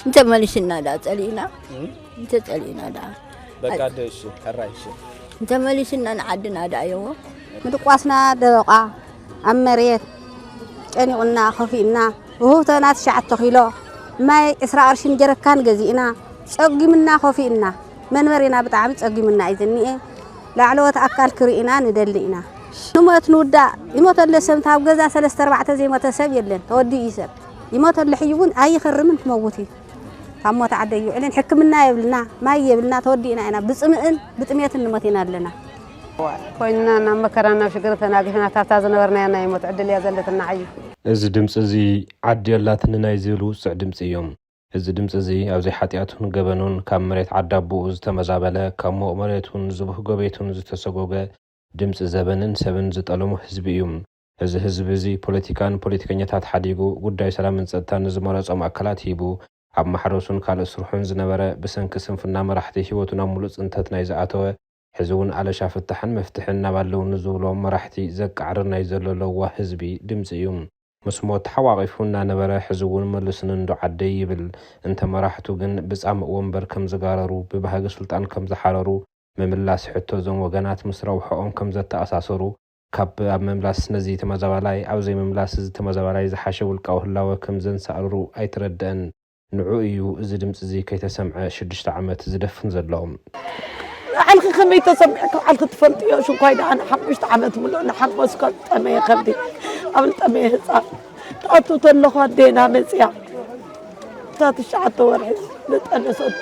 እንተመሊስና ደኣ ጸሊእና፣ እንተጸሊእና ደኣ በቃ፣ ደ-፣ እሺ፣ ሕራይ፣ እሺ። እንተመሊስና ንዓድና ደኣ እየዎ። ምድቋስና ደበቓ ኣብ መሬት ጨኒቑና፣ ከፊእና፣ ውህብቶና ትሽዓተ ኪሎ ማይ ዕስራ ቅርሺ ንጀረካን ገዚእና፣ ጸጊምና፣ ከፊእና። መንበሪና ብጣዕሚ ጸጊምና እዩ ዝኒኤ። ላዕለዎት ኣካል ክርኢና ንደሊ ኢና። ንሞት ንውዳእ። ይሞተለ ሰብ፣ እንታ ኣብ ገዛ ሰለስተ ኣርባዕተ ዘይሞተ ሰብ የለን። ተወዲኡ እዩ ሰብ። ይሞተለ ሕጂ እውን ኣይኸርምን፣ ክመውት እዩ። ካብ ሞት ዓደ ይውዕልን፣ ሕክምና የብልና፣ ማይ የብልና፣ ተወዲእና ኢና። ብጽምእን ብጥሜትን ንሞት ኢና ኣለና። ኮይንና ናብ መከራ ናብ ሽግር ተናጊፍና፣ ታብታ ዝነበርናያ ናይ ሞት ዕድል እያ ዘለትና። ዓዩ። እዚ ድምጺ እዚ ዓዲ የላትኒ ናይ ዝብል ውጽዕ ድምጺ እዩ። እዚ ድምጺ እዚ ኣብ ዘይሓጢኣቱን ገበኑን ካብ መሬት ዓዲ ኣቦኡ ዝተመዛበለ፣ ካብ ሙቕ መሬቱን ዝቡህ ጎቤቱን ዝተሰጎገ፣ ድምጺ ዘበንን ሰብን ዝጠለሞ ህዝቢ እዩ። እዚ ህዝቢ እዚ ፖለቲካን ፖለቲከኛታት ሓዲጉ፣ ጉዳይ ሰላምን ጸጥታን ንዝመረጾም ኣካላት ሂቡ፣ ኣብ ማሕረሱን ካልእ ስርሑን ዝነበረ፣ ብሰንኪ ስንፍና መራሕቲ ህይወቱ ናብ ሙሉእ ጽንተት ናይ ዝኣተወ፣ ሕዚ እውን ኣለሻ ፍታሕን መፍትሕን ናብ ኣለውኒ ዝብሎም መራሕቲ ዘቃዕርር ናይ ዘሎ ለዋህ ህዝቢ ድምጺ እዩ። ምስ ሞት ተሓቋቒፉ እናነበረ፣ ሕዚ እውን መልሱኒ እንዶ ዓደይ ይብል። እንተ መራሕቱ ግን ብጻምእ ወንበር ከም ዝጋረሩ፣ ብባህጊ ስልጣን ከም ዝሓረሩ፣ ምምላስ ሕቶ እዞም ወገናት ምስ ረብሐኦም ከም ዘተኣሳሰሩ፣ ካብ ኣብ ምምላስ ነዚ ተመዛባላይ፣ ኣብ ዘይምምላስ እዚ ተመዛባላይ ዝሓሸ ውልቃዊ ህላወ ከም ዘንሳእርሩ ኣይተረድአን። ንዑ እዩ እዚ ድምጺ እዚ ከይተሰምዐ ሽዱሽተ ዓመት ዝደፍን ዘሎ። ንዓልኺ ከመይ ተሰሚዕኪ ባዕልኺ ትፈልጥዮ። ሽንኳይ ደኣ ንሓሙሽተ ዓመት ምሉእ ንሓጎስካ ዝጠመየ ከብዲ ኣብ ዝጠመየ ህፃን ትኣቱ ተለኹ ኣዴና መፅያ እታ ትሽዓተ ወርሒ ዝጠነሰቶ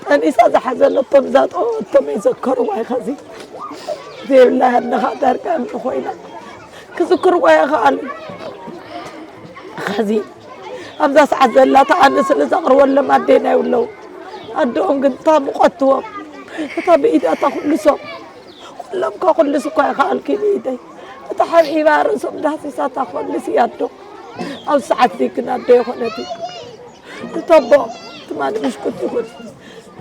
ጠኒሳ ዝሓዘለቶም ዛጠወቶም ይዘከርዋ እዩ። ኸዚ ዘይብላ ኣድነኻ ዳርጋ እምኒ ኮይና ክዝክርዋ ይኸኣሉ። ኸዚ ኣብዛ ሰዓት ዘላ ተኣነ ስለ ዘቕርበሎም ኣዴና ይብለው። ኣደኦም ግን እታ ምቐትዎም እታ ብኢዳ እታ ኩልሶም ኩሎም ከኹልስ እኳ ይኸኣልኪ ብኢደይ እታ ሓብሒባ ርእሶም ዳህሲሳ እታ ክኸልስ እያ ኣዶ። ኣብ ሰዓት እዚ ግን ኣዶ የኾነት እዩ። እተቦ ትማሊ ምሽኩት ይኹን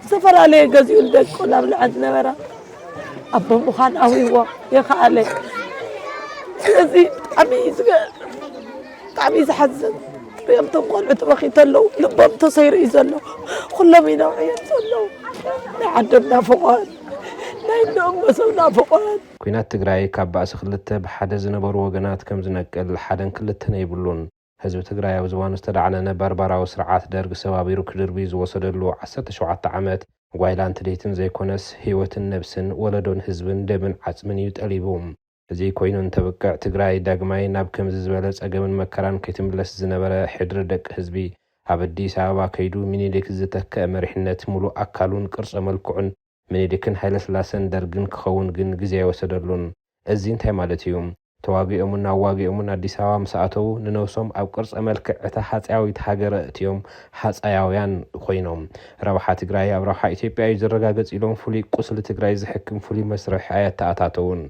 ዝተፈላለየ ገዚኡ ንደቁ ናብ ልዐ ዝነበራ ኣቦ ምዃን ኣውይዎ የኸኣለ። ስለዚ ብጣዕሚ እዩ ዝገ-፣ ብጣዕሚ እዩ ዝሓዝን። ሪኦም እቶም ቆልዑ ትበኺ ተለዉ ልቦም ተሰይሩ እዩ ዘሎ። ኩሎም ይነውዕዮም ዘለዉ ናይ ዓዶም ናፍቖት ናይ እኖኦም መሶብ ናፍቖት። ኲናት ትግራይ ካብ ባእሲ ክልተ ብሓደ ዝነበሩ ወገናት ከም ዝነቅል ሓደን ክልተን የብሉን። ህዝቢ ትግራይ ኣብ ዝባኑ ዝተዳዕነነ ባርባራዊ ስርዓት ደርግ ሰባቢሩ ክድርቢ ዝወሰደሉ ዓሰርተ ሸውዓተ ዓመት ጓይላን ትልሂትን ዘይኮነስ ህይወትን ነብስን ወለዶን ህዝብን ደምን ዓፅምን እዩ ጠሊቡ። እዚ ኮይኑ እንተብቅዕ ትግራይ ዳግማይ ናብ ከምዚ ዝበለ ፀገምን መከራን ከይትምለስ ዝነበረ ሕድሪ ደቂ ህዝቢ ኣብ ኣዲስ ኣበባ ከይዱ ሚኒሊክ ዝተከአ መሪሕነት ሙሉእ ኣካሉን ቅርፀ መልክዑን ምኒልክን ሃይለስላሰን ደርግን ክኸውን ግን ግዜ ኣይወሰደሉን። እዚ እንታይ ማለት እዩ? ተዋጊኦምን ኣዋጊኦምን ኣዲስ ኣበባ ምስ ኣተዉ ንነብሶም ኣብ ቅርጸ መልክዕ እታ ሃጸያዊት ሃገር ኣእትዮም ሃጸያውያን ኮይኖም። ረብሓ ትግራይ ኣብ ረብሓ ኢትዮጵያ እዩ ዝረጋገጽ ኢሎም ፍሉይ ቁስሊ ትግራይ ዝሕክም ፍሉይ መስርሕ ኣየተኣታተዉን።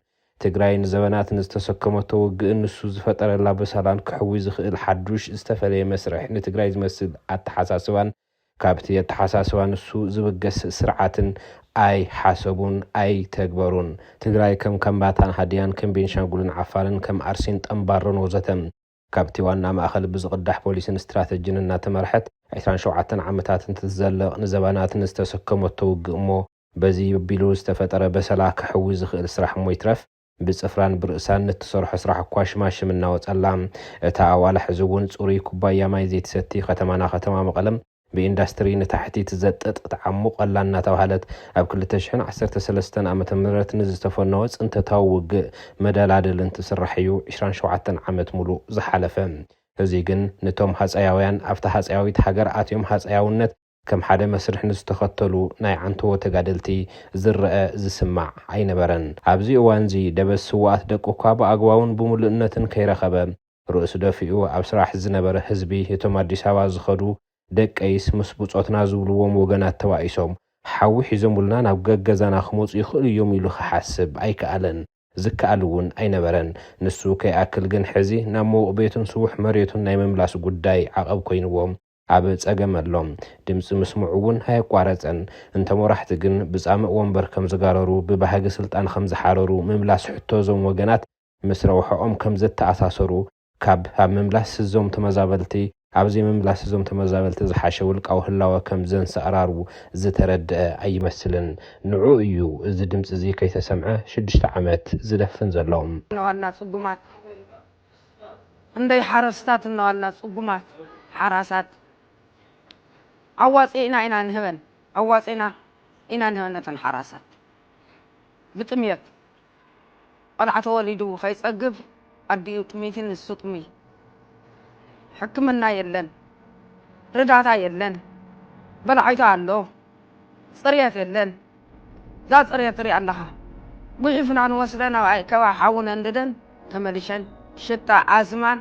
ትግራይ ንዘበናት ንዝተሰከመቶ ውግእን ንሱ ዝፈጠረላ በሰላን ክሕዊ ዝኽእል ሓዱሽ ዝተፈለየ መስርሕ ንትግራይ ዝመስል ኣተሓሳስባን ካብቲ ኣተሓሳስባ ንሱ ዝብገስ ስርዓትን ኣይሓሰቡን ኣይተግበሩን። ትግራይ ከም ከምባታን ሃድያን ከም ቤንሻንጉልን ዓፋርን ከም ኣርሲን ጠምባሮን ወዘተ ካብቲ ዋና ማእኸል ብዝቕዳሕ ፖሊስን ስትራተጂን እናተመርሐት ዕስራን ሸውዓተን ዓመታት እንትትዘልቕ ንዘበናት ንዝተሰከመቶ ውግእ እሞ በዚ ኣቢሉ ዝተፈጠረ በሰላ ክሕዊ ዝኽእል ስራሕ እሞ ይትረፍ ብፅፍራን ብርእሳን ንትሰርሖ ስራሕ እኳ ሽማሽም እናወፀላ እታ ኣዋላ ሕዚ እውን ፅሩይ ኩባያ ማይ ዘይትሰቲ ከተማና ከተማ መቐለም ብኢንዳስትሪ ንታሕቲ ትዘጥጥ ትዓሙቐላ እናተባህለት ኣብ ክልተ ሽሕን ዓሰርተ ሰለስተን ዓመተ ምህረት ንዝተፈነወ ፅንተታዊ ውግእ መደላድል እንትስራሕ እዩ ዕስራን ሸውዓተን ዓመት ሙሉእ ዝሓለፈ። እዚ ግን ንቶም ሃፀያውያን ኣብታ ሃፀያዊት ሃገር ኣትዮም ሃፀያውነት ከም ሓደ መስርሕ ንዝተኸተሉ ናይ ዓንተዎ ተጋደልቲ ዝረአ ዝስማዕ ኣይነበረን። ኣብዚ እዋንዚ ደበስ ስውኣት ደቁ እኳ ብኣግባቡን ብምሉእነትን ከይረኸበ ርእሱ ደፊኡ ኣብ ስራሕ ዝነበረ ህዝቢ እቶም ኣዲስ ኣበባ ዝኸዱ ደቀይስ ምስ ብጾትና ዝብልዎም ወገናት ተባኢሶም ሓዊ ሒዞምልና ናብ ገገዛና ክመፁ ይኽእሉ እዮም ኢሉ ክሓስብ ኣይከኣለን። ዝከኣል እውን ኣይነበረን። ንሱ ከይኣክል ግን ሕዚ ናብ መውቕ ቤቱን ስዉሕ መሬቱን ናይ ምምላስ ጉዳይ ዓቐብ ኮይንዎም ኣብ ጸገም ኣሎ። ድምጺ ምስምዑ እውን ኣየቋረጸን። እንተ መራሕቲ ግን ብጻምእ ወንበር ከም ዝጋረሩ፣ ብባህጊ ስልጣን ከም ዝሓረሩ ምምላስ ሕቶ እዞም ወገናት ምስ ረብሐኦም ከም ዘተኣሳሰሩ ካብ ኣብ ምምላስ እዞም ተመዛበልቲ ኣብ ዘይምምላስ እዞም ተመዛበልቲ ዝሓሸ ውልቃዊ ህላወ ከም ዘንሰዕራሩ ዝተረድአ ኣይመስልን። ንዑ እዩ እዚ ድምፂ እዚ ከይተሰምዐ ሽዱሽተ ዓመት ዝደፍን ዘሎ። እናዋልና ፅጉማት፣ እንደይ ሓረስታት እናዋልና ፅጉማት ሓራሳት ኣዋፂእና ኢና ንህበን፣ ኣዋፂእና ኢና ንህበን ነተን ሓራሳት ብጥምየት። ቆልዓ ተወሊዱ ከይፀግብ ኣዲኡ ጥምይቲ ንሱ ጥምይ። ሕክምና የለን፣ ርዳታ የለን፣ በላዒታ ኣሎ፣ ፅርየት የለን። እዛ ፅርየት ትሪኣ ኣለኻ። ጉሒፍና ንወስደን ኣብ ኣከባ ሓዊ ነንድደን ተመሊሸን ሽታ ኣስማን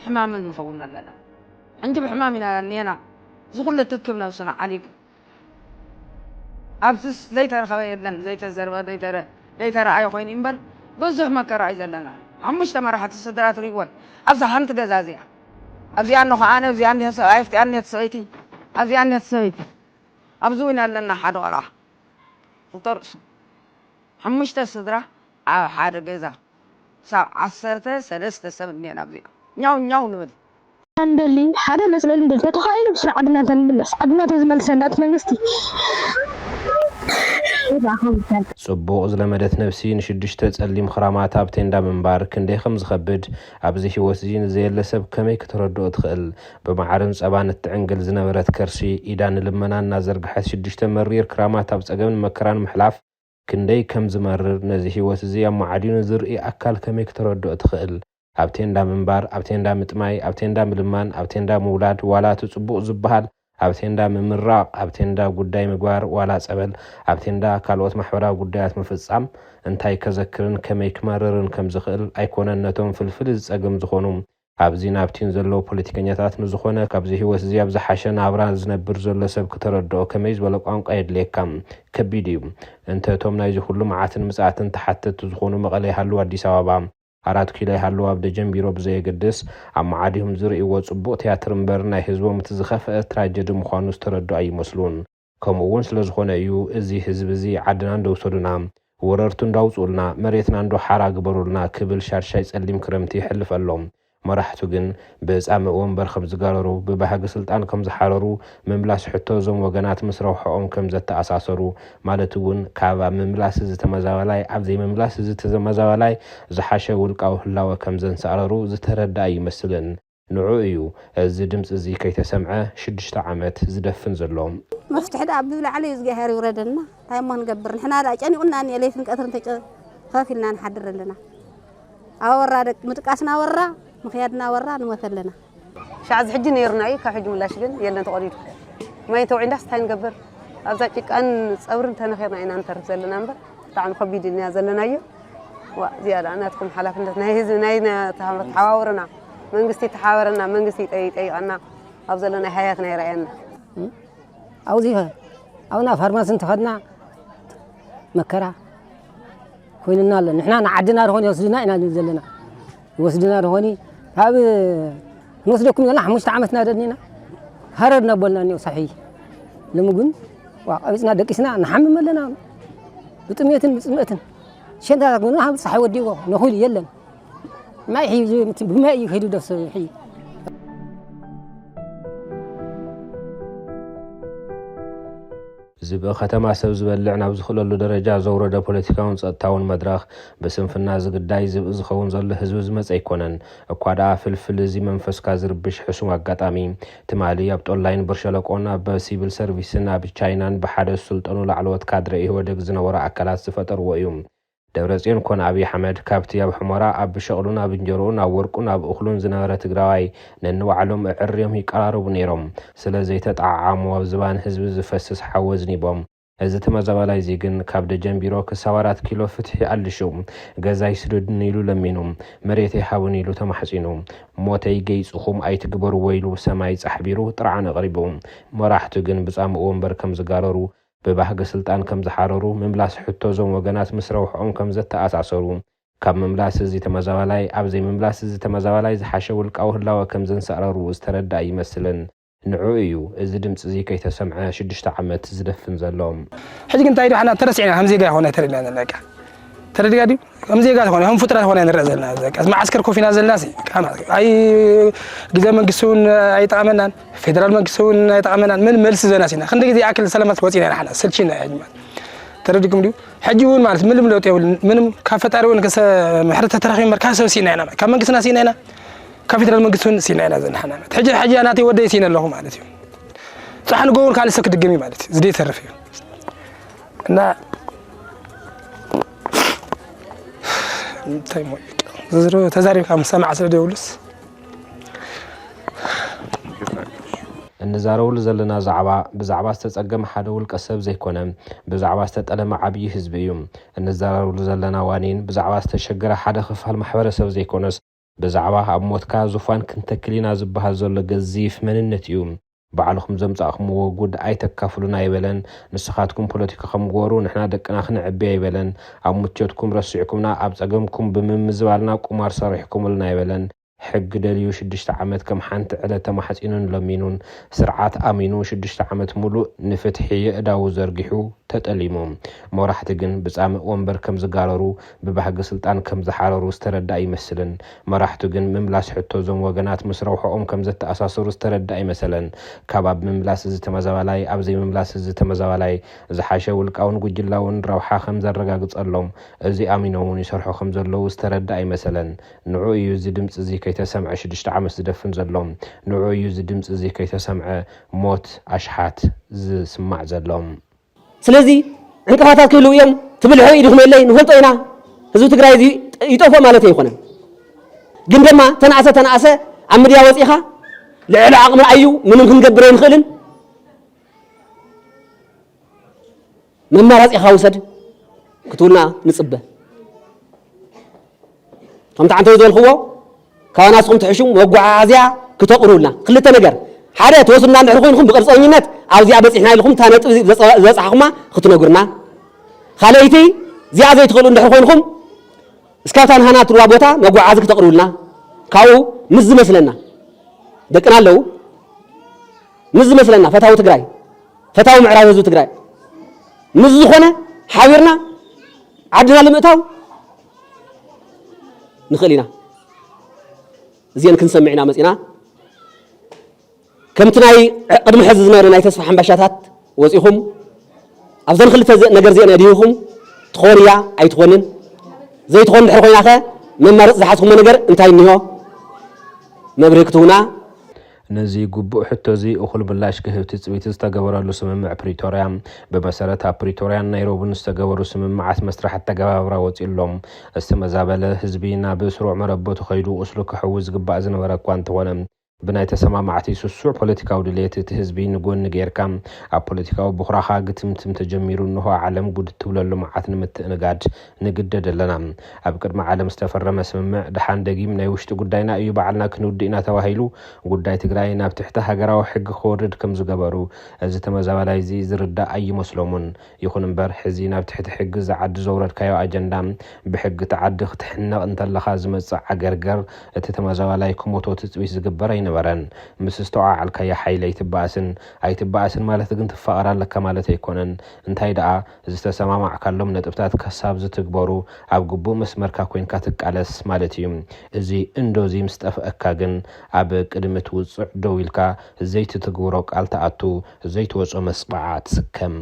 ሕማምን ንኸውን ኣለና። ሕንጅብ ሕማም ኢና እኒኤና። እዚ ኩሉ ትክብ ነብስና ዓሊብ ኣብዚስ ዘይተረኸበ የለን፣ ዘይተዘርበ ዘይተረ ዘይተረኣየ ኮይኑ እምበር ብዙሕ መከራ እዩ ዘለና። ሓሙሽተ መራሕቲ ስድራ ትሪእወን ኣብዛ ሓንቲ ገዛ እዚኣ ኣብዚኣ እነኾ ኣነ ኣብዚኣ እኒሀ ሰብኣይ ኣብቲኣ እኒሀት ሰበይቲ ኣብዚኣ እኒሀት ሰበይቲ ኣብዚ እውን ኣለና ሓደ ቆልዓ ክልተ ርእሱ ሓሙሽተ ስድራ ኣብ ሓደ ገዛ ክሳብ ዓሰርተ ሰለስተ ሰብ እኒኤና ኣብዚኣ ኛው ኛው ንብል። ንደሊ ሓደ መፅለሊ ንደሊ ተተኻኢሉ ስለ ዓድና ተንምለስ ዓድና ተዝመልሰና እቲ መንግስቲ ጽቡቕ ዝለመደት ነብሲ ንሽዱሽተ ጸሊም ኽራማት ኣብ ቴንዳ ምንባር ክንደይ ኸም ዝኸብድ ኣብዚ ህይወት እዚ ንዘየለ ሰብ ከመይ ክተረድኦ ትኽእል? ብመዓርን ጸባን እትዕንግል ዝነበረት ከርሲ ኢዳ ንልመና እናዘርግሐት ሽዱሽተ መሪር ክራማት ኣብ ጸገምን መከራን ምሕላፍ ክንደይ ከም ዝመርር ነዚ ህይወት እዚ ኣመዓዲኑ ዝርኢ ኣካል ከመይ ክተረድኦ ትኽእል? ኣብ ቴንዳ ምንባር፣ ኣብ ቴንዳ ምጥማይ፣ ኣብ ቴንዳ ምልማን፣ ኣብ ቴንዳ ምውላድ፣ ዋላ እቲ ጽቡቕ ዝበሃል ኣብ ቴንዳ ምምራቕ፣ ኣብ ቴንዳ ጉዳይ ምግባር፣ ዋላ ጸበል፣ ኣብ ቴንዳ ካልኦት ማሕበራዊ ጉዳያት ምፍጻም እንታይ ከዘክርን ከመይ ክመርርን ከም ዝኽእል ኣይኮነን ነቶም ፍልፍል እዚ ጸገም ዝኾኑ ኣብዚን ኣብቲን ዘለዉ ፖለቲከኛታት ንዝኾነ ካብዚ ህይወት እዚ ኣብ ዝሓሸ ናብራ ዝነብር ዘሎ ሰብ ክተረድኦ ከመይ ዝበለ ቋንቋ የድልየካ? ከቢድ እዩ። እንተ እቶም ናይዚ ኩሉ መዓትን ምጽኣትን ተሓተትቲ ዝኾኑ መቐለ ይሃልዉ ኣዲስ ኣበባ፣ ኣራት ኪሎ ይሃልዉ ኣብ ደጀን ቢሮ ብዘየገድስ፣ ኣብ መዓዲሆም ዝርእይዎ ጽቡቕ ትያትር እምበር ናይ ህዝቦም እቲ ዝኸፍአ ትራጀዲ ምዃኑ ዝተረድኦ ኣይመስሉን። ከምኡ እውን ስለ ዝኾነ እዩ እዚ ህዝቢ እዚ ዓድና እንደውሰዱና፣ ወረርቱ እንዳውጽኡልና፣ መሬትና እንዶ ሓራ ግበሩልና ክብል ሻድሻይ ጸሊም ክረምቲ የሕልፍ ኣሎ። መራሕቱ ግን ብጻምእ ወንበር ከም ዝጋረሩ፣ ብባህጊ ስልጣን ከም ዝሓረሩ፣ ምምላስ ሕቶ እዞም ወገናት ምስ ረብሐኦም ከም ዘተኣሳሰሩ፣ ማለት እውን ካብ ኣብ ምምላስ እዚ ተመዛባላይ ኣብ ዘይምምላስ እዚ ተመዛባላይ ዝሓሸ ውልቃዊ ህላወ ከም ዘንሳእረሩ ዝተረድኣ ኣይመስልን። ንዑ እዩ እዚ ድምጺ እዚ ከይተሰምዐ ሽዱሽተ ዓመት ዝደፍን ዘሎ። መፍትሒ ደኣ ብላዕሊ እዩ እግዚኣብሔር ይውረደልና። እንታይ እሞ ንገብር ንሕና ደኣ ጨኒቑና እኒኦ ለይትን ቀትርን ተጨ ኸፍ ኢልና ንሓድር ኣለና። ኣወራ ደቂ ምጥቃስና ወራ ምኽያድና ወራ ንሞት ኣለና። ሻዕዚ ሕጂ ነይርና እዩ ካብ ሕጂ ምላሽ ግን የለን ተቖሪዱ። ማይ ተውዒንዳስ እንታይ ንገብር ኣብዛ ጭቃን ጸብርን ተነኺርና ኢና ንተርፍ ዘለና እምበር ብጣዕሚ ከቢድ ኢና ዘለናዮ። ዋ እዚኣ ደኣ ናትኩም ሓላፍነት ናይ ህዝቢ ናይ ተሓባበሩና መንግስቲ ተሓባበረና መንግስቲ ይጠይቀና ኣብ ዘሎ ናይ ሃያት ናይ ረኣየና። ኣብዚኸ ኣብና ፋርማሲ እንተኸድና መከራ ኮይንና ኣሎ። ንሕና ንዓድና ድኾን ይወስድና ኢና ንብል ዘለና። ይወስድና ድኾኒ ካብ ንወስደኩም ዘለና ሓሙሽተ ዓመትና ደኒና ሃረር እናበልና እኒኦ ሳሒ። ሎሚ ግን ዋ ቀቢፅና ደቂስና ንሓምም ኣለና ብጥሜትን ብፅምእትን። ሸንዳታት ጎና ሓምድ ፀሓይ ወዲእዎ ነኹሉ የለን። ማይ ሒዙ ብማይ እዩ ከይዱ ደፍሶ ይሕይ። ዝብኢ ከተማ ሰብ ዝበልዕ ናብ ዝኽእለሉ ደረጃ ዘውረደ ፖለቲካውን ጸጥታውን መድረኽ፣ ብስንፍና ዝግዳይ ዝብኢ ዝኸውን ዘሎ ህዝቢ ዝመጸ ኣይኮነን። እኳ ደኣ ፍልፍል እዚ መንፈስካ ዝርብሽ ሕሱም ኣጋጣሚ፣ ትማሊ ኣብ ጦላይን ብርሸለቆን ኣብ ሲቪል ሰርቪስን ኣብ ቻይናን ብሓደ ዝስልጠኑ ላዕለዎት ካድረ ኢህወደግ ዝነበሩ ኣካላት ዝፈጠርዎ እዩ። ደብረጽዮን ኮነ ኣብይ ኣሕመድ ካብቲ ኣብ ሑመራ ኣብ ብሸቕሉን ኣብ እንጀርኡን ኣብ ወርቁን ኣብ እኽሉን ዝነበረ ትግራዋይ ነንባዕሎም ኣዐርዮም ይቀራረቡ ነይሮም። ስለ ዘይተጠዓዓሙ ኣብ ዝባን ህዝቢ ዝፈስስ ሓዊ ኣዝኒቦም። እዚ ተመዛባላይ እዚ ግን ካብ ደጀን ቢሮ ክሳብ ኣራት ኪሎ ፍትሒ ኣልሹ፣ ገዛይ ስደዱኒ ኢሉ ለሚኑ፣ መሬተይ ሃቡኒ ኢሉ ተማሕጺኑ፣ ሞተይ ገይጽኹም ኣይትግበርዎ ኢሉ ሰማይ ጻሕቢሩ ጥርዓን ኣቕሪቡ። መራሕቱ ግን ብጻምእ ወንበር ከም ዝጋረሩ ብባህጊ ስልጣን ከም ዝሓረሩ፣ ምምላስ ሕቶ እዞም ወገናት ምስ ረብሕኦም ከም ዘተኣሳሰሩ፣ ካብ ምምላስ እዚ ተመዛባላይ ኣብ ዘይምምላስ እዚ ተመዛባላይ ዝሓሸ ውልቃዊ ህላወ ከም ዘንሳእረሩ ዝተረድኣ ኣይመስልን። ንዕኡ እዩ እዚ ድምጺ እዚ ከይተሰምዐ ሽዱሽተ ዓመት ዝደፍን ዘሎ። ሕጂ ግን እንታይ ዶ ሓና ተረሲዕና ከም ዜጋ ይኾን ኣይተረድኣና በቃ። ተረዲጋ ድዩ? ከም ዜጋ ዝኾነ ከም ፍጡራት ዝኾነ ንረአ ዘለና፣ በቃ መዓስከር ኮፍ ኢና ዘለና ሲ፣ ቃና ኣይ፣ ግዜ መንግስቲ እውን ኣይጠቐመናን፣ ፌደራል መንግስቲ እውን ኣይጠቐመናን። ምን መልሲ ዘና ሲና ክንዲ ግዜ ኣክል ሰለማት ወፂና ኢና ሓና ሰልቺና እያ ጅማ። ተረዲኩም ድዩ? ሕጂ እውን ማለት ምንም ለውጢ የብሉን። ምንም ካብ ፈጣሪ እውን ከሰ ምሕረት ተተረኺቡ እምበር ካብ ሰብ ሲና ኢና፣ ካብ መንግስትና ሲና ኢና፣ ካብ ፌደራል መንግስቲ እውን ሲና ኢና ዘለና ሓና። ሕጂ ሕጂ ናተይ ወደይ ሲነ ኣለኹ ማለት እዩ። ፃሕን ጎውን ካልእ ሰብ ክድግም እዩ ማለት እዩ። ዝደይ ተርፍ እዩ። እና እንታይ ሞ ዝዝሮ ተዛሪብካ ምሰማዕ ስለ ደውልስ እንዛረብሉ ዘለና ዛዕባ ብዛዕባ ዝተጸገመ ሓደ ውልቀ ሰብ ዘይኮነ፣ ብዛዕባ ዝተጠለመ ዓብዪ ህዝቢ እዩ። እንዛረብሉ ዘለና ዋኒን ብዛዕባ ዝተሸገረ ሓደ ክፋል ማሕበረሰብ ዘይኮነስ፣ ብዛዕባ ኣብ ሞትካ ዙፋን ክንተክል ኢና ዝበሃል ዘሎ ገዚፍ መንነት እዩ። ባዕልኹም ዘምጻእኹምዎ ጉድ ኣይተካፍሉና ኣይበለን። ንስኻትኩም ፖለቲካኹም ግበሩ፣ ንሕና ደቅና ክነዕቢ ኣይበለን። ኣብ ምቾትኩም ረሲዕኩምና፣ ኣብ ጸገምኩም ብምምዝባልና ቁማር ሰሪሕኩምልና ኣይበለን። ሕጊ ደልዩ ሽዱሽተ ዓመት ከም ሓንቲ ዕለት ተማሕጺኑን ለሚኑን፣ ስርዓት ኣሚኑ ሽዱሽተ ዓመት ሙሉእ ንፍትሒ የእዳዉ ዘርጊሑ ተጠሊሙ። መራሕቲ ግን ብጻምእ ወንበር ከም ዝጋረሩ፣ ብባህጊ ስልጣን ከም ዝሓረሩ ዝተረድኣ ኣይመስልን። መራሕቱ ግን ምምላስ ሕቶ እዞም ወገናት ምስ ረብሓኦም ከም ዘተኣሳስሩ ዝተረድኣ ኣይመሰለን። ካብ ኣብ ምምላስ እዚ ተመዛባላይ ኣብ ዘይምምላስ እዚ ተመዛባላይ ዝሓሸ ውልቃውን ጉጅላውን ረብሓ ከም ዘረጋግጸሎም፣ እዚ ኣሚኖም እውን ይሰርሑ ከም ዘለዉ ዝተረድኣ ኣይመሰለን። ንዑ እዩ እዚ ድምጺ እዚ ከይተሰምዐ ሽዱሽተ ዓመት ዝደፍን ዘሎ። ንዑ እዩ እዚ ድምጺ እዚ ከይተሰምዐ ሞት ኣሽሓት ዝስማዕ ዘሎ። ስለዚ ዕንቅፋታት ክህልዉ እዮም ትብል ሕእ ኢድኹም የለይ ንፈልጦ ኢና። ህዝቢ ትግራይ እዚ ይጠፍኦ ማለት ኣይኮነን። ግን ድማ ተናእሰ ተናእሰ ኣብ ሚድያ ወፂኻ ልዕሊ ዓቕሚ ኣዩ ምንም ክንገብር ኣይንኽእልን መማራፂኻ ውሰድ ክትብሉና ንፅበ። ከምቲ ዓንተው ዝበልክዎ ካባና ንስኹም ትሕሹ መጓዓዝያ ክተቕርቡልና ክልተ ነገር ሓደ ትወስዱና እንድሕር ኮይንኩም ብቅርፀኝነት ኣብዚኣ በፂሕና ኢልኩም እታ ነጥቢ ዝበፃሕኹማ ክትነግሩና ካልኣይቲ እዚኣ ዘይትኽእሉ እንድሕር ኮይንኩም እስካብታ ንሃና ትብልዋ ቦታ መጓዓዚ ክተቕርቡልና ካብኡ ምስ ዝመስለና ደቅና ኣለዉ ምስ ዝመስለና ፈታዊ ትግራይ ፈታዊ ምዕራብ ህዝቢ ትግራይ ምስ ዝኾነ ሓቢርና ዓድና ንምእታው ንኽእል ኢና እዚአን ክንሰምዕ ኢና መፂና ከምቲ ናይ ቅድሚ ሕዚ ዝነበረ ናይ ተስፋ ሓምባሻታት ወፂኹም ኣብዘን ክልተ ነገር እዚአን ኣድሂኹም ትኾን እያ ኣይትኾንን ዘይትኾን ድሕር ኮይና ኸ መማረፂ ዝሓዝኩሞ ነገር እንታይ እኒሆ መብርሂ ክትህቡና ነዚ ግቡእ ሕቶ እዚ እኹል ምላሽ ክህብ ትፅቢት ዝተገበረሉ ስምምዕ ፕሪቶርያ፣ ብመሰረት ኣብ ፕሪቶርያን ናይሮብን ዝተገበሩ ስምምዓት መስርሕ ኣተገባብራ ወፂኡ ኣሎ። ዝተመዛበለ ህዝቢ ናብ ስሩዕ መረበቱ ከይዱ ቁስሉ ክሕዊ ዝግባእ ዝነበረ እኳ እንተኾነ፣ ብናይ ተሰማማዕቲ ስሱዕ ፖለቲካዊ ድልየት እቲ ህዝቢ ንጎኒ ገይርካ ኣብ ፖለቲካዊ ቦኽራኻ ግትምትም ተጀሚሩ እንሆ ዓለም ጉድ እትብለሉ መዓት ንምትእንጋድ ንግደድ ኣለና። ኣብ ቅድሚ ዓለም ዝተፈረመ ስምምዕ ደሓን ደጊም ናይ ውሽጢ ጉዳይና እዩ ባዕልና ክንውድእ ኢና ተባሂሉ ጉዳይ ትግራይ ናብ ትሕቲ ሃገራዊ ሕጊ ክወርድ ከም ዝገበሩ እዚ ተመዛባላይ እዚ ዝርዳእ ኣይመስሎሙን። ይኹን እምበር ሕዚ ናብ ትሕቲ ሕጊ እዚ ዓዲ ዘውረድካዮ ኣጀንዳ ብሕጊ እቲ ዓዲ ክትሕነቕ እንተለኻ ዝመጽእ ዓገርገር እቲ ተመዛባላይ ክሞቶ ትጽቢት ዝግበር ኣይነበረን። ምስ ዝተወዓዓልካዮ ሓይሊ ኣይትበኣስን። ኣይትበኣስን ማለት ግን ትፋቐር ኣለካ ማለት ኣይኮነን። እንታይ ደኣ ዝተሰማማዕካሎም ነጥብታት ከሳብ ዝትግበሩ ኣብ ግቡእ መስመርካ ኮይንካ ትቃለስ ማለት እዩ። እዚ እንዶ እዚ ምስ ጠፍአካ ግን ኣብ ቅድሚ እቲ ውጹዕ ደው ኢልካ ዘይትትግብሮ ቃል ትኣቱ፣ ዘይትወጾ መስበዓ ትስከም።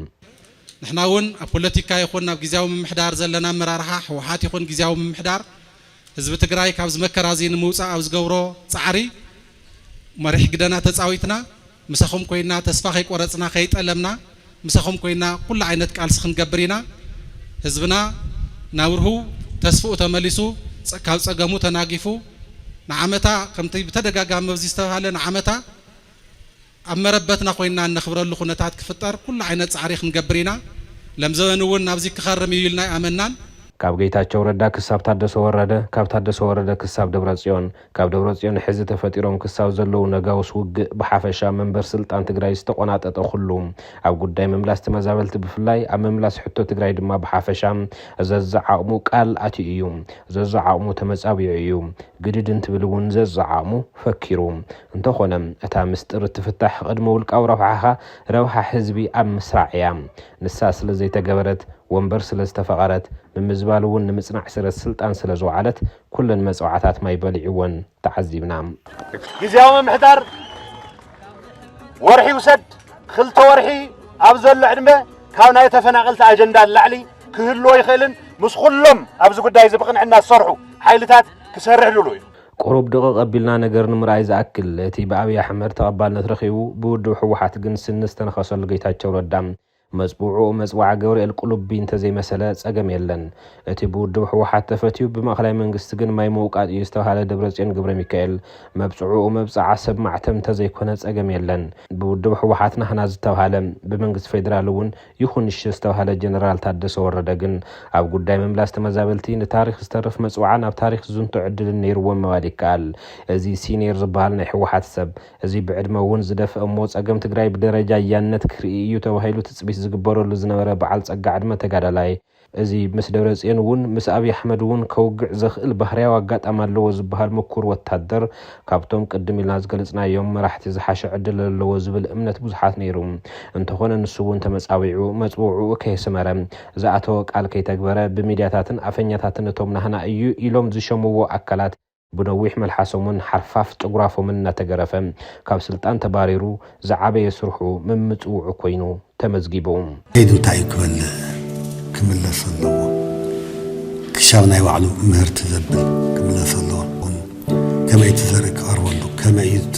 ንሕና እውን ኣብ ፖለቲካ ይኹን ኣብ ግዝያዊ ምምሕዳር ዘለና ኣመራርሓ ህወሓት ይኹን ግዝያዊ ምምሕዳር ህዝቢ ትግራይ ካብዚ መከራ እዚ ንምውፃእ ኣብ ዝገብሮ ፃዕሪ መሪሕ ግደና ተፃዊትና ምሳኹም ኮይና ተስፋ ከይቆረፅና ከይጠለምና ምሳኹም ኮይና ኩሉ ዓይነት ቃልሲ ክንገብር ኢና። ህዝብና ናብርሁ ተስፍኡ ተመሊሱ ካብ ፀገሙ ተናጊፉ ንዓመታ ከምቲ ብተደጋጋሚ ኣብዚ ዝተባሃለ ንዓመታ ኣብ መረበትና ኮይና እነኽብረሉ ኩነታት ክፍጠር ኩሉ ዓይነት ፃዕሪ ክንገብር ኢና። ለምዘበን እውን ናብዚ ክኸርም እዩ ኢልና ኣይኣመናን። ካብ ጌታቸው ረዳ ክሳብ ታደሰ ወረደ፣ ካብ ታደሰ ወረደ ክሳብ ደብረፅዮን፣ ካብ ደብረፅዮን ሕዚ ተፈጢሮም ክሳብ ዘለዉ ነጋውስ ውግእ ብሓፈሻ መንበር ስልጣን ትግራይ ዝተቆናጠጠ ኩሉ ኣብ ጉዳይ ምምላስ ተመዛበልቲ ብፍላይ ኣብ ምምላስ ሕቶ ትግራይ ድማ ብሓፈሻ ዘዝዓቕሙ ቃል ኣትዩ እዩ። ዘዝዓቕሙ ተመፃቢዑ እዩ። ግድድ እንትብል እውን ዘዝዓቕሙ ፈኪሩ። እንተኾነ እታ ምስጢር እትፍታሕ ቅድሚ ውልቃዊ ረብሓኻ ረብሓ ህዝቢ ኣብ ምስራዕ እያ። ንሳ ስለ ዘይተገበረት ወንበር ስለ ዝተፈቐረት፣ ምምዝባል እውን ንምጽናዕ ስረት ስልጣን ስለ ዝወዓለት፣ ኩለን መጽዋዕታት ማይ በሊዕወን ተዓዚብና። ግዝያዊ ምምሕዳር ወርሒ ይውሰድ፣ ክልተ ወርሒ ኣብ ዘሎ ዕድመ ካብ ናይ ተፈናቐልቲ ኣጀንዳ ንላዕሊ ክህልዎ ይኽእልን ምስ ኩሎም ኣብዚ ጉዳይ እዚ ብቕንዕና ዝሰርሑ ሓይልታት ክሰርሕ ልሉ እዩ። ቁሩብ ድቕቕ ኣቢልና ነገር ንምርኣይ ዝኣክል፣ እቲ ብኣብይ ኣሕመድ ተቐባልነት ረኺቡ ብውድብ ህወሓት ግን ስኒ ዝተነኸሰሉ ጌታቸው ረዳ፣ መጽውዕኡ መጽዋዕ ገብርኤል ቁልቢ እንተዘይመሰለ ጸገም የለን። እቲ ብውድብ ህወሓት ተፈትዩ ብማእኸላይ መንግስቲ ግን ማይ ምውቃጥ እዩ ዝተባህለ ደብረጽዮን ገብረሚካኤል፣ መብጽዕኡ መብጽዓ ሰብ ማዕተብ እንተዘይኮነ ጸገም የለን። ብውድብ ህወሓት ናህና ዝተባህለ፣ ብመንግስቲ ፌደራል እውን ይኹን እሺ ዝተባህለ ጀነራል ታደሰ ወረደ ግን ኣብ ጉዳይ ምምላስ ተመዛበልቲ ንታሪኽ ዝተርፍ መጽዋዕን ኣብ ታሪኽ ዝዝንቶ ዕድልን ነይርዎም ምባል ይከኣል። እዚ ሲኒየር ዝበሃል ናይ ህወሓት ሰብ፣ እዚ ብዕድመ እውን ዝደፍአ እሞ ጸገም ትግራይ ብደረጃ ያነት ክርኢ እዩ ተባሂሉ ትጽቢት ዝግበረሉ ዝነበረ በዓል ጸጋ ዕድመ ተጋዳላይ፣ እዚ ምስ ደብረጽዮን እውን ምስ ኣብይ ኣሕመድ እውን ከውግዕ ዘኽእል ባህርያዊ ኣጋጣሚ ኣለዎ ዝበሃል ምኩር ወታደር፣ ካብቶም ቅድም ኢልና ዝገለጽናዮም መራሕቲ ዝሓሸ ዕድል ኣለዎ ዝብል እምነት ብዙሓት ነይሩ። እንተኾነ ንሱ እውን ተመጻዊዑ መጽውዕኡ ከየስመረ፣ ዝኣተወ ቃል ከይተግበረ፣ ብሚድያታትን ኣፈኛታትን እቶም ናህና እዩ ኢሎም ዝሸምዎ ኣካላት ብነዊሕ መልሓሶምን ሓርፋፍ ጨጉራፎምን እናተገረፈ ካብ ስልጣን ተባሪሩ ዝዓበየ ስርሑ ምምፅውዑ ኮይኑ ተመዝጊቡ። ከይዱ እንታይ እዩ ክበል ክምለስ ኣለዎ። ክሻብ ናይ ባዕሉ ምህርቲ ዘብል ክምለስ ኣለዎ። ከመይ እቲ ዘርኢ ክቐርበሉ፣ ከመይ እዩ እቲ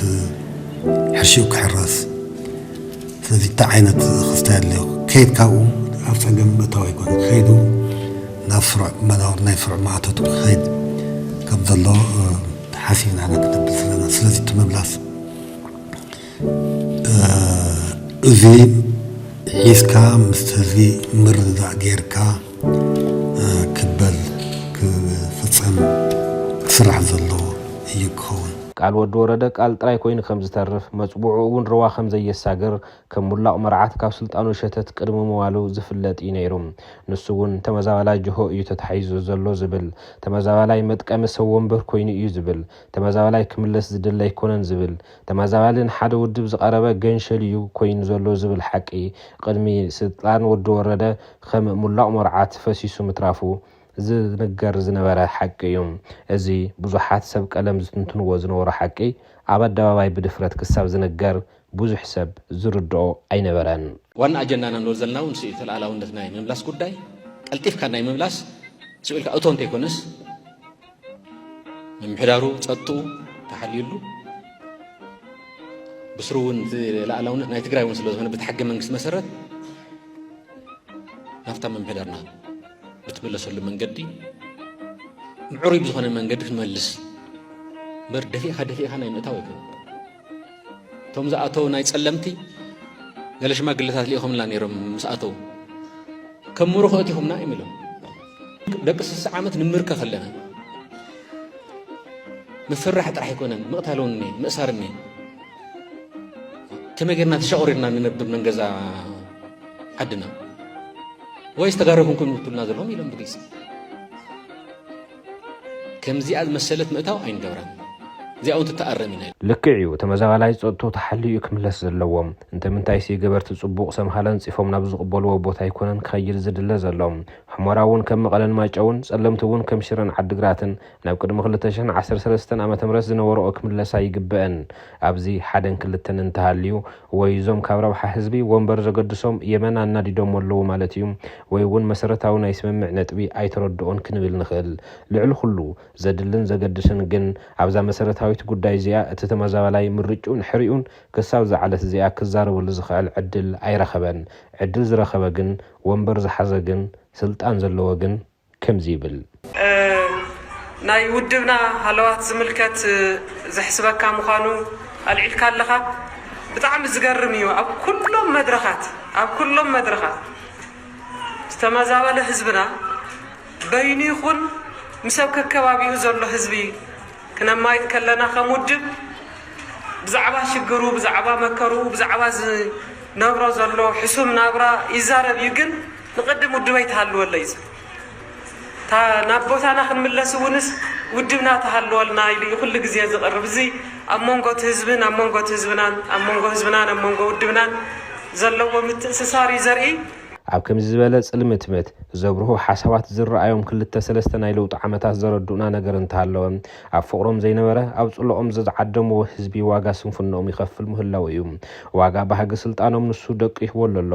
ሕርሽኡ ክሕረስ። ስለዚ እንታይ ዓይነት ክስታይ ኣለዎ። ከይድ ካብኡ ኣብ ፀገም ምእታው ኣይኮነ። ከይዱ ናብ ስሩዕ መናብር ናይ ስሩዕ ማእቶቱ ክኸይድ ከም ዘሎ ሓሲብና ኢና ክነብል ዘለና። ስለዚ እቲ ምምላስ እዚ ሒዝካ ምስ ህዝቢ ምርድዳእ ጌርካ ክበል ክፍፀም ክስራሕ ዘለዎ እዩ ክኸውን። ቃል ወዲ ወረደ ቃል ጥራይ ኮይኑ ከም ዝተርፍ፣ መፅውዕኡ እውን ርዋ ከም ዘየሳግር፣ ከም ሙላቕ መርዓት ካብ ስልጣኑ ሸተት ቅድሚ ምባሉ ዝፍለጥ እዩ ነይሩ። ንሱ እውን ተመዛባላይ ጅሆ እዩ ተታሒዙ ዘሎ ዝብል፣ ተመዛባላይ መጥቀሚ ሰብ ወንበር ኮይኑ እዩ ዝብል፣ ተመዛባላይ ክምለስ ዝደሊ ኣይኮነን ዝብል፣ ተመዛባሊ ንሓደ ውድብ ዝቐረበ ገንሸል እዩ ኮይኑ ዘሎ ዝብል ሓቂ፣ ቅድሚ ስልጣን ወዲ ወረደ ከም ሙላቕ መርዓት ፈሲሱ ምትራፉ ዝንገር ዝነበረ ሓቂ እዩ። እዚ ብዙሓት ሰብ ቀለም ዝትንትንዎ ዝነበሩ ሓቂ ኣብ ኣደባባይ ብድፍረት ክሳብ ዝንገር ብዙሕ ሰብ ዝርድኦ ኣይነበረን። ዋና ኣጀንዳና ንብል ዘለና እውን ስኢል ተለኣላውነት ናይ ምምላስ ጉዳይ ቀልጢፍካ ናይ ምምላስ ስኢልካ እቶ እንተይኮነስ ምምሕዳሩ ጸጥኡ ተሓልዩሉ ብስሩ እውን እቲ ለኣላውነት ናይ ትግራይ እውን ስለዝኾነ ብቲ ሕገ መንግስቲ መሰረት ናብታ ምምሕዳርና ብትምለሰሉ መንገዲ ምዕሩይ ብዝኾነ መንገዲ ክንመልስ እምበር ደፊእኻ ደፊእኻ ናይ ምእታው ኣይኮነ። እቶም ዝኣተው ናይ ጸለምቲ ገለ ሽማግለታት ልኢኾምልና ነይሮም ምስ ኣተው ከም ምሩኽ ኣእቲኹምና እዮም ኢሎም። ደቂ ስሳ ዓመት ንምርከ ከለና ምፍራሕ ጥራሕ ኣይኮነን ምቕታል እውን እኒኤ ምእሳር እኒኤ። ከመይ ጌርና ተሻቑሪርና ንነብር መን ገዛ ዓድና ወይስ ተጋሩ ይኹንኩም ትብሉና ዘለኹም ኢሎም ብግልፂ። ከምዚኣ ዝመሰለት ምእታው ኣይንገብራን። እዚኣ እውን ትተኣረም ኢና። ልክዕ እዩ፣ ተመዛባላይ ፀጥትኡ ተሓልዩ እዩ ክምለስ ዘለዎ። እንተ ምንታይሲ ገበርቲ ፅቡቕ ሰምሃለ ኣንፂፎም ናብ ዝቕበልዎ ቦታ ኣይኮነን ክኸይድ ዝድለ ዘሎ። ሑመራ እውን ከም መቐለን ማይጨውን፣ ፀለምቲ እውን ከም ሽረን ዓዲግራትን ናብ ቅድሚ ክልተ ሽሕን ዓሰርተ ሰለስተን ዓመተ ምህረት ዝነበርኦ ክምለሳ ይግበአን። ኣብዚ ሓደን ክልተን እንተሃልዩ፣ ወይ እዞም ካብ ረብሓ ህዝቢ ወንበር ዘገድሶም የመን ኣናዲዶሞ ኣለዉ ማለት እዩ፣ ወይ እውን መሰረታዊ ናይ ስምምዕ ነጥቢ ኣይተረድኦን ክንብል ንኽእል። ልዕሊ ኩሉ ዘድልን ዘገድስን ግን ኣብዛ መሰረታዊት ጉዳይ እዚኣ እቲ ተመዛባላይ ምርጭኡን ሕሪኡን ክሳብ እዛ ዕለት እዚኣ ክዛረበሉ ዝኽእል ዕድል ኣይረኸበን። ዕድል ዝረኸበ ግን፣ ወንበር ዝሓዘ ግን፣ ስልጣን ዘለዎ ግን፣ ከምዚ ይብል። ናይ ውድብና ሃለዋት ዝምልከት ዘሕስበካ ምዃኑ ኣልዒልካ ኣለኻ። ብጣዕሚ ዝገርም እዩ። ኣብ ኩሎም መድረኻት ኣብ ኩሎም መድረኻት ዝተመዛበለ ህዝብና በይኑ ይኹን ምስ ኣብ ከከባቢኡ ዘሎ ህዝቢ ክነማይጥ ከለና ከም ውድብ ብዛዕባ ሽግሩ፣ ብዛዕባ መከርኡ፣ ብዛዕባ ዝነብሮ ዘሎ ሕሱም ናብራ ይዛረብ እዩ። ግን ንቕድም ውድበይ ትሃልወለይ እዩ። እታ ናብ ቦታና ክንምለስ እውንስ ውድብና ትሃልወልና ኢሉ እዩ ኩሉ ግዜ ዝቕርብ። እዚ ኣብ መንጎ እቲ ህዝብን ኣብ መንጎ እቲ ህዝብናን ኣብ መንጎ ህዝብናን ኣብ መንጎ ውድብናን ዘለዎ ምትእስሳር እዩ ዘርኢ። ኣብ ከምዚ ዝበለ ጽልምትምት ዘብርሁ ሓሳባት ዝረኣዮም ክልተ ሰለስተ ናይ ለውጢ ዓመታት ዘረድኡና ነገር እንተሃለወ፣ ኣብ ፍቕሮም ዘይነበረ፣ ኣብ ጽልኦም ዘዝዓደምዎ ህዝቢ ዋጋ ስንፍንኦም ይኸፍል ምህላዉ እዩ። ዋጋ ባህጊ ስልጣኖም ንሱ ደቂኽዎ ኣሎ ኣሎ።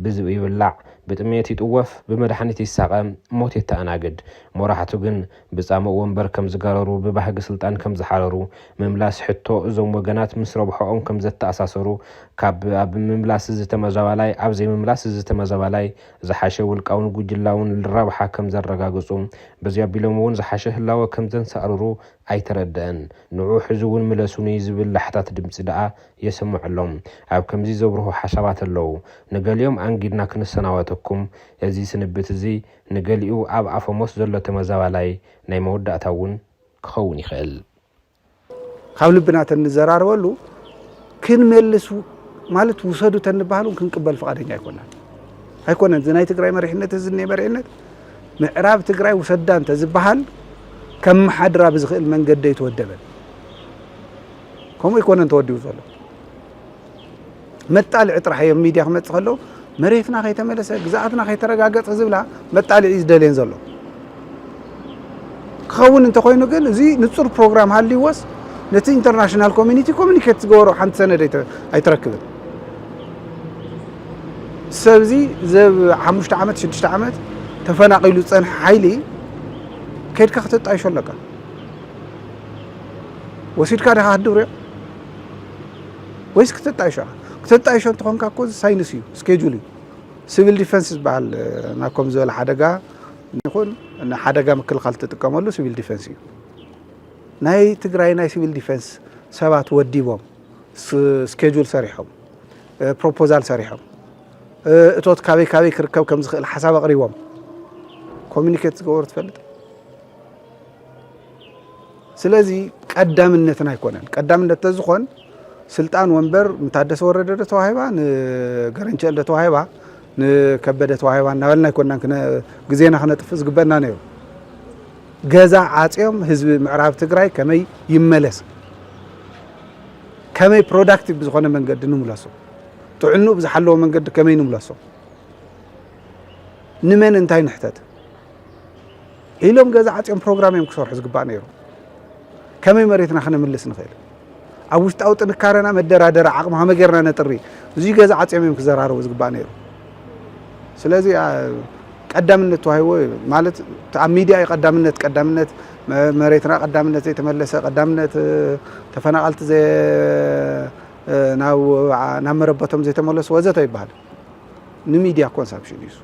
ብዝብኢ ይብላዕ፣ ብጥሜት ይጥወፍ፣ ብመድሓኒት ይሳቐ፣ ሞት የተኣናግድ። መራሕቱ ግን ብጻምእ ወንበር ከም ዝጋረሩ፣ ብባህጊ ስልጣን ከም ዝሓረሩ፣ ምምላስ ሕቶ እዞም ወገናት ምስ ረብሖኦም ከም ዘተኣሳሰሩ፣ ካብ ኣብ ምምላስ እዚ ተመዛባላይ፣ ኣብ ዘይምምላስ እዚ ተመዛባላይ ዝሓሸ ውልቃውን ጉጅላውን ረብሓ ከም ዘረጋግጹ፣ በዚ ኣቢሎም እውን ዝሓሸ ህላወ ከም ዘንሳእርሩ ኣይተረድአን። ንዑ ሕዚ እውን ምለሱኒ ዝብል ላሕታት ድምጺ ደኣ የሰምዑ ኣለዉ። ኣብ ከምዚ ዘብርሁ ሓሳባት ኣለዉ። ንገሊኦም ኣንጊድና ክንሰናበተኩም፣ እዚ ስንብት እዚ ንገሊኡ ኣብ ኣፈሞስ ዘሎ ተመዛባላይ ናይ መወዳእታ እውን ክኸውን ይኽእል። ካብ ልብና ተንዘራረበሉ ክንመልስ ው-፣ ማለት ውሰዱ ተንበሃል እውን ክንቅበል ፍቓደኛ ኣይኮናን። ኣይኮነን። እዚ ናይ ትግራይ መሪሕነት፣ እዚ እኒአ መሪሕነት ምዕራብ ትግራይ ውሰዳ እንተዝበሃል ከመሓድራ ብዝኽእል መንገዲ ኣይተወደበን። ከምኡ ኣይኮነን ተወዲቡ ዘሎ። መጣልዒ ጥራሕ እዮም ሚድያ ክመጽእ ከለዉ መሬትና ከይተመለሰ፣ ግዝኣትና ከይተረጋገጸ ዝብላ መጣልዒ እዩ ዝደልየን ዘሎ። ክኸውን እንተኾይኑ ግን እዚ ንጹር ፕሮግራም ሃልይዎስ ነቲ ኢንተርናሽናል ኮሚኒቲ ኮሚኒኬት ዝገበሮ ሓንቲ ሰነድ ኣይተ-፣ ኣይትረክብን። ሰብዚ ዘብ ሓሙሽተ ዓመት፣ ሽዱሽተ ዓመት ተፈናቒሉ ዝጸንሐ ሓይሊ ከይድካ ክተጣይሾ ኣለካ። ወሲድካ ዲኻ ክትድብርዮ? ወይስ ክተጣይሾ ኢኻ? ክተጣይሾ እንተኾንካ እኮ እዚ ሳይንስ እዩ፣ ስኬጁል እዩ። ሲቪል ዲፈንስ ዝበሃል፣ ናብ ከም ዝበለ ሓደጋ ይኹን ንሓደጋ ምክልኻል ትጥቀመሉ ሲቪል ዲፈንስ እዩ። ናይ ትግራይ ናይ ሲቪል ዲፈንስ ሰባት ወዲቦም፣ ስ-፣ ስኬጁል ሰሪሖም፣ እ፣ ፕሮፖዛል ሰሪሖም፣ እ፣ እቶት ካበይ ካበይ ክርከብ ከም ዝኽእል ሓሳብ ኣቕሪቦም ኮሚኒኬት ዝገበሩ ትፈልጥ? ስለዚ ቀዳምነትና ኣይኮነን። ቀዳምነት ተዝኾን ስልጣን ወንበር ንታደሰ ወረደ ዶ ተዋሂባ፣ ንገረንቸል ዶ ተዋሂባ፣ ንከበደ ተዋሂባ እናበልና ኣይኮናን ክነ-፣ ግዜና ክነጥፍእ ዝግበእና ነይሩ። ገዛ ዓጽዮም ህዝቢ ምዕራብ ትግራይ ከመይ ይመለስ፣ ከመይ ፕሮዳክቲቭ ብዝኾነ መንገዲ ንምለሶ፣ ጥዕንኡ ብዝሓለወ መንገዲ ከመይ ንምለሶ፣ ንመን እንታይ ንሕተት ኢሎም ገዛ ዓጽዮም ፕሮግራም እዮም ክሰርሑ ዝግባእ ነይሩ። ከመይ መሬትና ክነምልስ ንኽእል፣ ኣብ ውሽጣዊ ጥንካረና መደራደሪ ዓቕሚ ከመይ ጌርና ነጥሪ፣ እዚ ገዛ ዓጽዮም እዮም ክዘራረቡ ዝግባእ ነይሩ። ስለዚ፣ አ፣ ቀዳምነት ተዋሂቦ ማለት ኣብ ሚድያ እዩ ቀዳምነት፣ ቀዳምነት መ-፣ መሬትና ቀዳምነት ዘይተመለሰ፣ ቀዳምነት፣ እ፣ ተፈናቐልቲ ዘ-፣ እ፣ ናብ፣ ናብ መረበቶም ዘይተመለሱ ወዘተ ይበሃል። ንሚድያ ኮንሳምፕሽን እዩ እሱ።